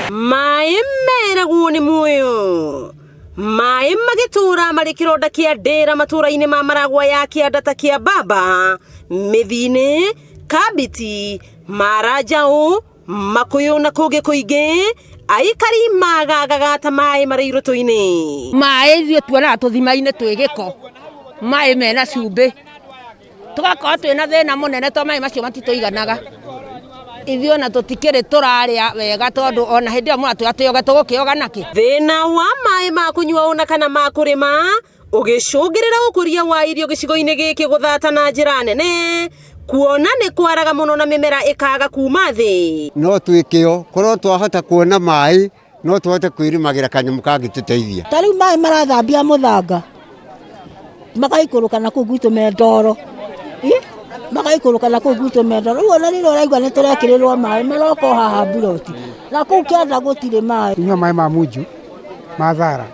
Maĩ meragwo nĩ muoyo. Maĩ magĩtũũra marĩ kĩronda kĩa ndĩra matũũra-inĩ ma Maragwa ya kĩanda ta kĩa Baba, Mĩthinĩ, Kambiti, Maranjaũ, Makũyũ na kũngĩ kũingĩ, aikari magagaga ta maĩ marĩ irũtũ-inĩ. Maĩ ithuĩ tuonaga tũthima-inĩ twĩ gĩko, maĩ mena cumbĩ, tũgakorwo twĩna thĩna mũnene tondũ maĩ macio matitũiganaga. Ithuĩ ona tũtikĩrĩ tũrarĩa wega tondũ ona hĩndĩ ĩyo mũratwĩra twĩoge tũgũkĩoga nakĩ? Thĩna wa maĩ ma kũnyua ona kana ma kũrĩma ũgĩcũngĩrĩra ũkũria wa irio gĩcigo-inĩ gĩkĩ gũthata na njĩra nene kuona nĩ kwaraga mũno na mĩmera ĩkaga kuma thĩ. No twĩkĩo korwo twahota kuona maĩ no tũhote kwĩrĩmagĩra kanyamũ kangĩtũteithia. Ta rĩu maĩ marathambia mũthanga magaikũrũka na kũu gwitũ me ndoro, magaikũrũka na kũu gwitũ me ndoro. Rĩu ona rĩrĩa ũraigua nĩ tũrekĩrĩrwo maĩ maroka o haha mburoti, na kũu kĩanda gũtirĩ maĩ. Kũnyua maĩ ma munju ma thara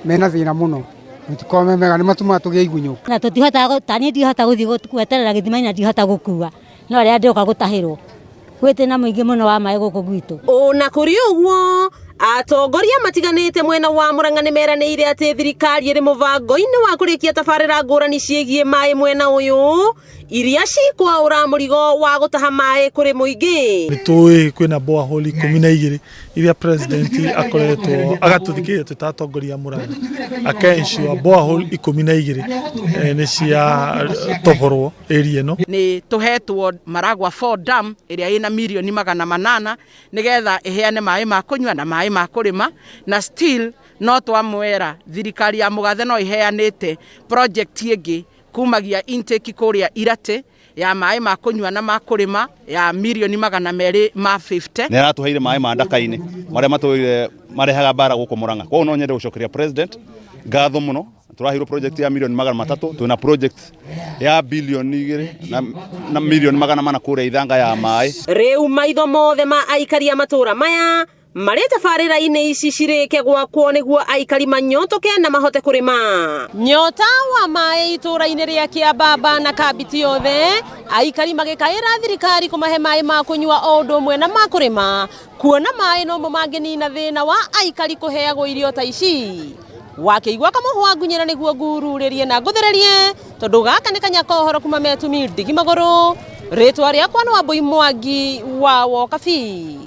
mena thĩna mũno, matikoragwo me mega, nĩ matũmaga tũgĩe igunyũ. Na tũtihotaga, ta niĩ ndihota gũthiĩ gweterera gĩthima-inĩ na ndihota gũkua, no arĩa ndĩroka gũtahĩrwo. Gwĩ thĩna mũingĩ mũno wa maĩ gũkũ gwitũ. Ona kũrĩ ũguo, atongoria matiganĩte mwena wa Murang'a nĩ meranĩire atĩ thirikari ĩrĩ mũbango-inĩ wa kũrĩkia tabarĩra ngũrani ciĩgiĩ maĩ mwena ũyũ iria cikwaũra mũrigo wa gũtaha maĩ kũrĩ mũingĩ. Nĩ tũĩ kwĩna borehole 12 iria president akoretwo agatũthikĩrĩria twĩ ta atongoria a Murang'a aka ensure borehole 12 nĩ cia toborwo area ĩno. Nĩ tũhetwo Maragwa 4 Dam ĩrĩa ĩna mirioni 800 nĩgetha ĩheane maĩ ma kũnyua na maĩ ma kũrĩma, na still no twamwĩra thirikari ya mũgathe no ĩheanĩte project ĩngĩ kumagia intake kũrĩa Iratĩ ya maĩ ma kũnyua na ma kũrĩma ya mirioni 250. Nĩ aratũheire maĩ ma ndaka-inĩ marĩa matũire marehaga mbara gũkũ Murang'a. Koguo no nyende gũcokeria president ngatho mũno. Tũraheirwo project ya mirioni 300, twĩna project ya bilioni 2 na mirioni 400 kũrĩa Ithanga ya maĩ. Rĩu maitho mothe ma aikari a matũra maya marĩ tabarĩra-inĩ ici cirĩke gwakwo nĩguo aikari manyotoke na mahote kũrĩma. Nyota wa maĩ itũra-inĩ rĩa Kĩambamba na Kambiti yothe, aikari magĩkaĩra thirikari kũmahe maĩ ma kũnyua o ũndũ ũmwe na ma kũrĩma, kuona maĩ nomo mangĩnina thĩna wa aikari kũheagwo irio ta ici. Wakĩigua kamũhwa ngunyĩra nĩguo ngururĩrie na ngũthererie, tondũ gaka nĩ kanya ka ũhoro kuma Metumi ndigi magũrũ. Rĩtwa rĩakwa nĩ Wambui Mwangi wa Wokabi.